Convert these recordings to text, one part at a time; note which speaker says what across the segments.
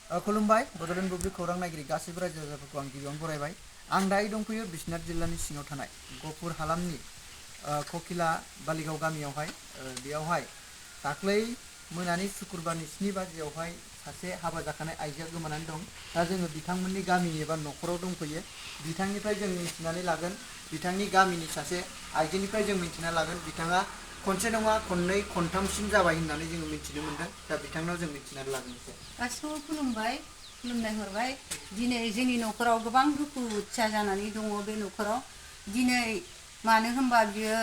Speaker 1: खुलुमबाय बड'लेण्ड बुब्लि खौरां नायगिरि गासैबो रायजो राजाफोरखौ आं गिबियावनो बरायबाय। आं दायो दंफैयो बिश्वनाथ जिल्लानि सिङाव थानाय गहपुर हालामनि ककिला बालिगाव गामियावहाय बेयावहाय दाख्लै मोनानि शुक्रबारनि 7 बाजियावहाय सासे हाबा जाखानाय आइजोआ गोमानानै दं। दा जोङो बिथांमोननि गामिनि एबा न'खराव दंफैयो। बिथांनिफ्राय जों मिथिनानै लागोन, बिथांनि गामिनि सासे आइजोनिफ्राय जों मिथिना लागोन बिथाङा खनसे नङा खननै खनथामसिम जाबाय होननानै जोङो मिथिनो मोनदों। दा बिथांनाव जों मिथिनानै लागोन।
Speaker 2: गासिबो खुलुमबाय, खुलुमनाय हरबाय। दिनै जोंनि न'खराव गोबां दुखु दुखुथिया जानानै दङ। बे न'खराव दिनै मानो होनबा बियो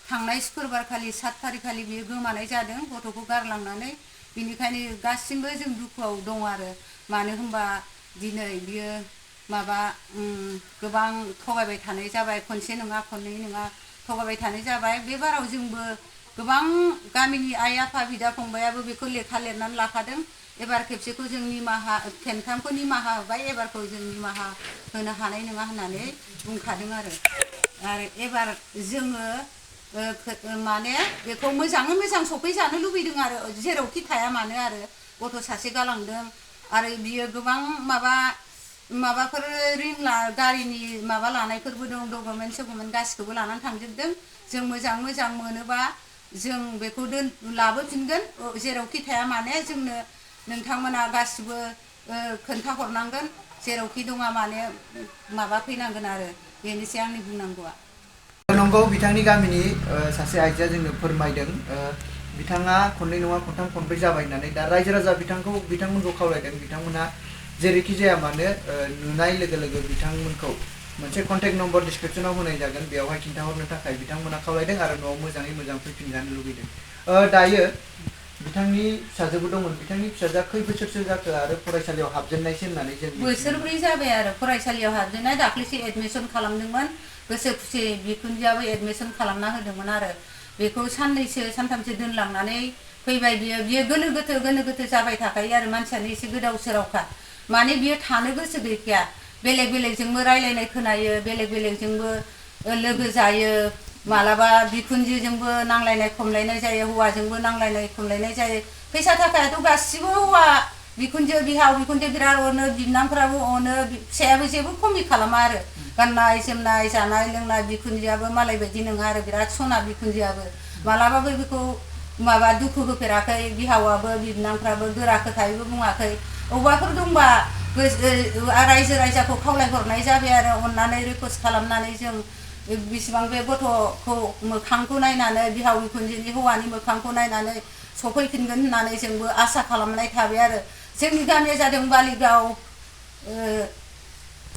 Speaker 2: थांनाय शुक्रबारखालि 7 थारिखखालि बियो गोमानाय जादों गथ'खौ गारलांनानै। बिनिखायनो गासिबो जों दुखुआव दङ आरो मानो होनबा दिनै बियो गोबां थगायबाय थानाय जाबाय। खनसे नङा खननै नङा थगायबाय थानाय जाबाय। बे बाराव जोंबो गोबां गामिनि आइ आफा बिदा फंबायाबो बेखौ लेखा लिरनानै लाखादों। एबार खेबसेखौ जों खेनथामखौ निमाहा होबाय, एबारखौ जों निमाहा होनो हानाय नङा होननानै बुंखादों आरो एबार जोङो माने बेखौ मोजाङै मोजां सफैजानो लुबैदों आरो जेरावखि थाया मानो आरो गथ' सासे गालांदों आरो बियो गोबां माबाफोर गारिनि माबा लानायफोरबो दं, डकुमेन्ट सकुमेन्ट गासिखौबो लानानै थांजोबदों। जों मोजां मोनोबा जों बेखौ लाबोफिनगोन। जेरावखि थाया माने जोंनो नोंथांमोना गासिबो खोन्थाहरनांगोन। जेरावखि दङा माने माबा फैनांगोन आरो बेनोसै आंनि बुंनांगौआ।
Speaker 1: नंगौ, बिथांनि गामिनि सासे आइजोआ जोंनो फोरमायदों बिथाङा खननै नङा खनथाम खनब्रै जाबाय होननानै। दा रायजो राजा बिथांमोनखौ खावलायदों बिथांमोना जेरैखि जाया मानो नुनाय लोगो लोगो बिथांमोनखौ मोनसे कन्टेक्ट नम्बर डिसक्रिपसनाव होनाय जागोन, बेवहाय खिन्थाहरनो थाखाय बिथांमोना खावलायदों आरो न'आव मोजाङै मोजां फैफिनजानो लुबैदों। दायो बिथांनि फिसाजोबो दंमोन। बिथांनि फिसाजोआ खै बोसोरसो जाखो आरो फरायसालियाव हाबजेननायसो होननानै जों
Speaker 2: बोसोरब्रै जाबाय आरो फरायसालियाव हाबजेननाय। दाख्लैसो एडमिसन खालामदोंमोन। गोसो खुसि बिखुनजोआबो एडमिसन खालामना होदोंमोन आरो बेखौ साननैसो सानथामसो दोनलांनानै फैबाय। बियो गोनो गोथो जाबाय थाखायो आरो मानसियानो एसे गोदाव सोरावखा। माने बियो थानो गोसो गैखाया। बेलेग बेलेगजोंबो रायलायनाय खोनायो, बेलेग बेलेगजोंबो लोगो जायो। मालाबा बिखुनजोजोंबो नांलायनाय खमलायनाय जायो, हौवाजोंबो नांलायनाय खमलायनाय जायो। फैसा थाखायाथ' गासिबो हौवा बिखुनजो बिराद अनो, बिबोनांफ्राबो अनो, फिसायाबो जेबो खमि खालामा आरो गाननाय जोमनाय जानाय लोंनाय। बिखुनजोआबो मालाय बायदि नङा आरो बिराद सना बिखुनजोआबो। मालाबाबो बेखौ दुखु होफेराखै। बिहावाबो बिबोनांफ्राबो गोरा खोथायैबो बुङाखै। अबावबाफोर दंबा रायजो राजाखौ खावलायहरनाय जाबाय आरो अननानै रिकुवेस्ट खालामनानै जों बिसिबां बे गथ'खौ मोखांखौ नायनानै बिहाव बिखुनजोनि हौवानि मोखांखौ नायनानै सफैफिनगोन होननानै जोंबो आसा खालामनाय थाबाय आरो। जोंनि गामिया जादों बालिगाव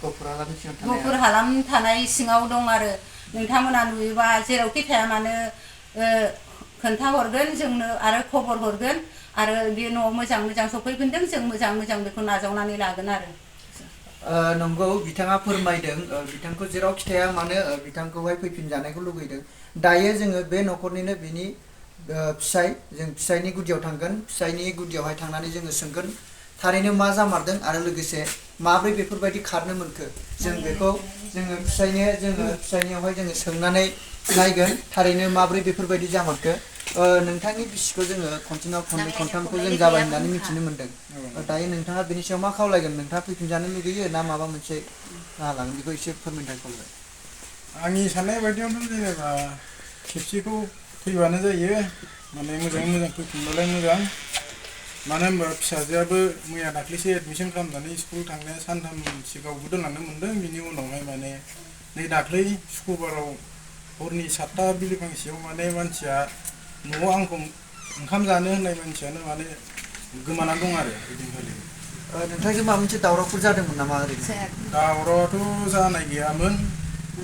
Speaker 2: गहपुर हालाम थानाय सिङाव दं आरो नोंथांमोना नुयोबा जेरावखि थाया मानो खोन्थाहरगोन जोंनो आरो खबर हरगोन आरो बे न'आव मोजां मोजां सफैफिनदों। जों मोजां मोजां बेखौ नाजावनानै लागोन आरो।
Speaker 1: नंगौ, बिथाङा फोरमायदों बिथांखौ जेरावखि थाया मानो बिथांखौहाय फैफिनजानायखौ लुबैदों। दायो जोङो बे न'खरनिनो बिनि फिसाय, जों फिसायनि गुदियाव थांगोन। फिसायनि गुदियावहाय थांनानै जोङो सोंगोन थारैनो मा जामारदों आरो लोगोसे माब्रै बेफोरबायदि खारनो मोनखो। जों बेखौ फिसायनियावहाय जोङो सोंनानै नायगोन थारैनो माब्रै बेफोरबायदि जामारखो। नोंथांनि बिसिखौ जोङो खनसेनाव खननै खनथामखौ जों जाबाय होननानै मिथिनो मोनदों। दायो नोंथाङा बेनि सायाव मा खावलायगोन? नोंथाङा फैफिनजानो लुगैयो ना माबा मोनसे राहा लागोन बेखौ एसे फोरमायना खावलायबाय।
Speaker 3: आंनि साननाय बायदियावथ' जेनेबा खेबसेखौ फैबानो जायो, माने मोजाङै मोजां फैफिनबालाय मोजां। मानो होनबा फिसाजोआबो मैया दाख्लैसो एडमिसन खालामनानै स्कुल थांनाया सानथाम सिगाङावबो दोनलांनो मोनदों। बिनि उनावहाय माने नै दाख्लै शुक्रबाराव हरनि 7था बिलिफांसेयाव माने मानसिया न'आव आंखौ ओंखाम जानो होननाय मानसियानो माने गोमानानै दं आरो ओइदिनखालि।
Speaker 1: नोंथांजों माबा मोनसे दावरावफोर जादोंमोन नामा ओरैनो?
Speaker 3: दावरावआथ' जानाय गैयामोन,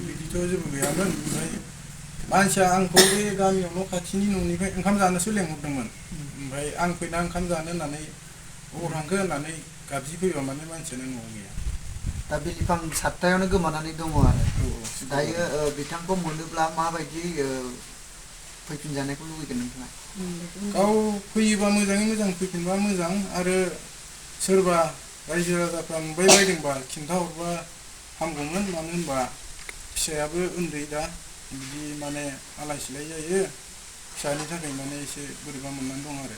Speaker 3: बिदिथ' जेबो गैयामोन। ओमफ्राय मानसिया आंखौ बे गामियाव न' खाथिनि न'निफ्राय ओंखाम जानोसो लेंहरदोंमोन। ओमफ्राय आं फैना ओंखाम जानो होननानै बबाव थांखो होननानै गाबज्रिफैबा माने मानसियानो न'आव गैया।
Speaker 1: दा बिलिफां 7थायावनो गोमानानै दङ आरो। दायो बिथांखौ मोनोब्ला माबायदि फैफिनजानायखौ लुबैगोन नोंथाङा?
Speaker 3: गाव फैयोबा मोजाङै मोजां फैफिनबा मोजां। आरो सोरबा रायजो राजाफ्रा नुबाय बायदोंबा खिन्थाहरबा हामगौमोन। मानो होनबा फिसायाबो उन्दै, दा बिदि माने आलाय सिलाय जायो। फिसानि थाखाय माने एसे बोरैबा मोननानै दं आरो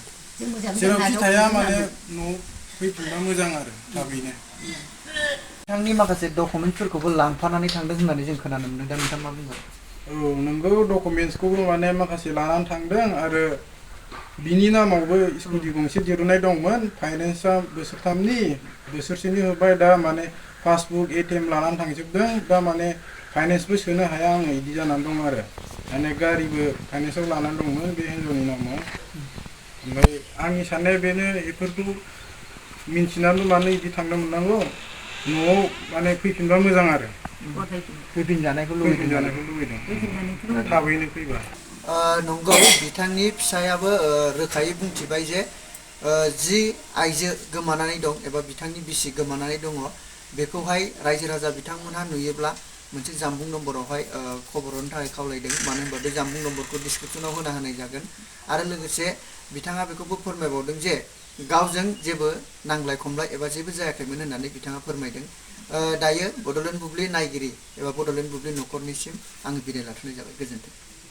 Speaker 3: जेरावखि थाया माने न' फैफिनबा मोजां आरो थाबैनो।
Speaker 1: बिथांनि माखासे डकुमेन्टसफोरखौबो लांफानानै थांदों होननानै जों खोनानो मोनदों दा नोंथां मा बुंगोन?
Speaker 3: औ नोंगौ डकुमेन्टसखौबो माने माखासे लानानै थांदों आरो बिनि नामावबो स्कुटि गंसे दिरुननाय दंमोन फाइनेन्सआ बोसोरथामनि बोसोरसेनि होबाय दा माने पासबुक ATM लानानै थांजोबदों दा माने फाइनेन्सबो सोनो हाया आङो बिदि जानानै दं आरो माने गारिबो फाइनेन्सआव लानानै दंमोन बे हिन्जावनि नामाव। ओमफ्राय आंनि साननाया बेनो बेफोरखौ मिन्थिनानैबो मानो बिदि थांनो मोननांगौ न'आव माने फैफिनबा मोजां आरो
Speaker 1: फैफिनजानायखौ
Speaker 3: लुबैदों थाबैनो फैबा।
Speaker 1: नंगौ बिथांनि फिसायाबो रोखायै बुंथिबाय जे जि आइजो गोमानानै दं एबा बिथांनि बिसि गोमानानै दङ बेखौहाय रायजो राजा बिथांमोनहा नुयोब्ला मोनसे जानबुं नम्बरावहाय खबर हरनो थाखाय खावलायदों मानो होनबा बे जानबुं नम्बरखौ डिसक्रिपसनाव होनाय जागोन आरो लोगोसे बिथाङा बेखौबो फोरमायबावदों जे गावजों जेबो नांलाय खमलाय एबा जेबो जायाखैमोन होननानै बिथाङा फोरमायदों। दायो बड'लेण्ड बुब्लि नायगिरि एबा बड'लेण्ड बुब्लि नख'रनिसिम आङो बिदाय लाथ'नाय जाबाय। गोजोन्थों।